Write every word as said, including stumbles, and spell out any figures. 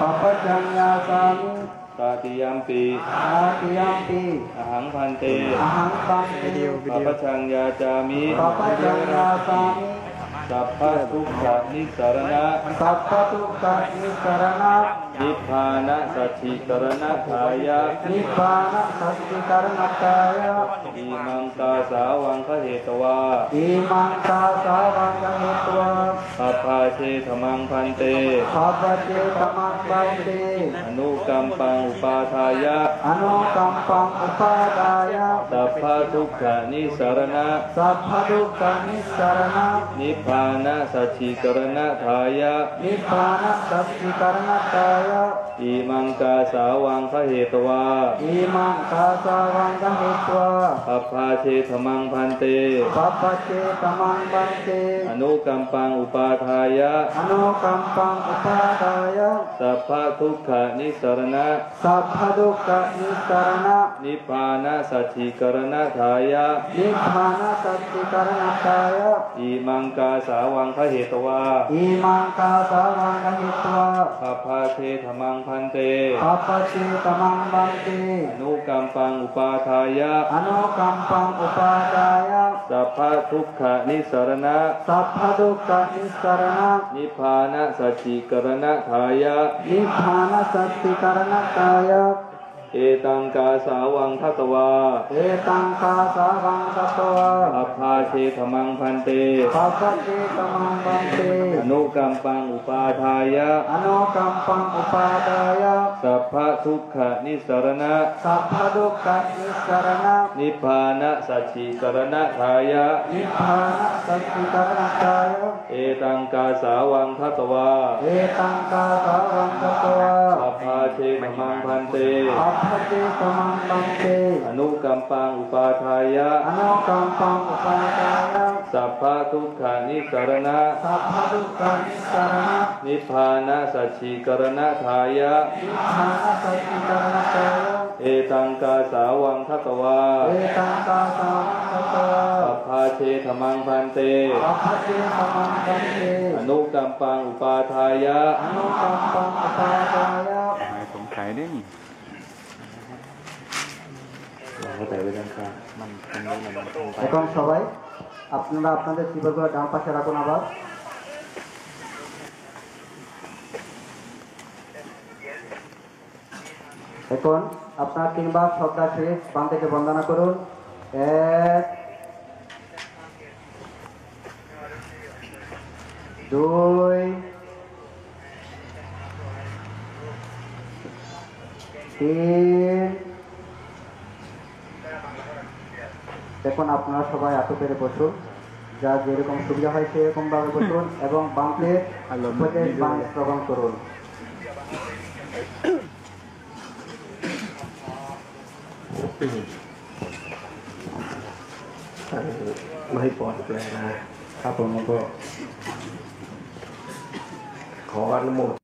Pāpajjaṃ yācāmi. Tatiyampi. Tatiyampi. Ahaṃ bhante. Ahaṃ bhante. Pāpajjaṃ yācāmi. Pāpajjaṃ yācāmi. Sabbadukkha nissaraṇa. Sabbadukkha nissaraṇa. Nibbāna sacchikaraṇatthāya. Nibbāna sacchikaraṇatthāya. Imaṃ kāsāvaṃ gahetvā. Imaṃ kāsāvaṃ gahetvā. Bhabhāse dhammaṃ bhante. Bhabhāse dhammaṃ bhante. Anukampaṃ upādāya. Anukampaṃ upādāya. Sabbadukkha nissaraṇa. Sabbadukkha nissaraṇa. Nibbāna sacchikaraṇatthāya. Nibbāna sacchikaraṇatthāya. Imaṃ kāsāvaṃ gahetvā. Imaṃ kāsāvaṃ gahetvā. Bhabhāse dhammaṃ bhante. Bhabhāse dhammaṃ bhante. Anukampaṃ upādāya. Anukampaṃ upādāya. Sabbadukkha nissaraṇa. Sabbadukkha nissaraṇa. Nibbāna sacchikaraṇatthāya. Nibbāna sacchikaraṇatthāya. Imaṃ kāsāvaṃ gahetvā. Imaṃ kāsāvaṃ gahetvā. Bhabhāse dhammaṃ bhante. Bhabhāse dhammaṃ bhante. Anukampaṃ upādāya. Anukampaṃ upādāya. Sabbadukkha nissaraṇa. Sabbadukkha nissaraṇa. Nibbāna sacchikaraṇatthāya. Nibbāna sacchikaraṇatthāya. Etaṃ kāsāvaṃ datvā. Etaṃ kāsāvaṃ datvā. Bhabhāse dhammaṃ bhante. Bhabhāse dhammaṃ bhante. Anukampaṃ upādāya. Anukampaṃ upādāya. Sabbadukkha nissaraṇa. Sabbadukkha nissaraṇa. Nibbāna sacchikaraṇatthāya. Nibbāna sacchikaraṇatthāya. Etaṃ kāsāvaṃ datvā. Etaṃ kāsāvaṃ datvā. Bhabhāse dhammaṃ bhante. Bhabhāse dhammaṃ bhante. Anukampaṃ upādāya. Anukampaṃ upādāya. Sabbadukkha nissaraṇa. Sabbadukkha nissaraṇa. Nibbāna sacchikaraṇatthāya. Nibbāna sacchikaraṇatthāya. Etaṃ kāsāvaṃ datvā. Etaṃ kāsāvaṃ datvā. Bhabhāse dhammaṃ bhante. Bhabhāse dhammaṃ bhante. Anukampaṃ upādāya. Anukampaṃ upādāya. หายสงสัยเด้ เราเข้าใจไว้ด้านข้าง এখন সবাই আপনারা আপনাদের চিবরগুলো ডান পাশে রাখুন আবার। এখন আপনারা তিনবার শ্রদ্ধার সহিত বান্তেকে বন্দনা করুন। এক, দুই, তিন। এখন আপনারা সবাই আতো পেরে বসুন, যার যেরকম সুবিধা হয় সেরকম ভাবে বসুন এবং বান্তের উপদেশ বাণী শ্রবণ করুন। เอ่อไม่ปลอดแปลนะ ครับผมก็ขออนุโมท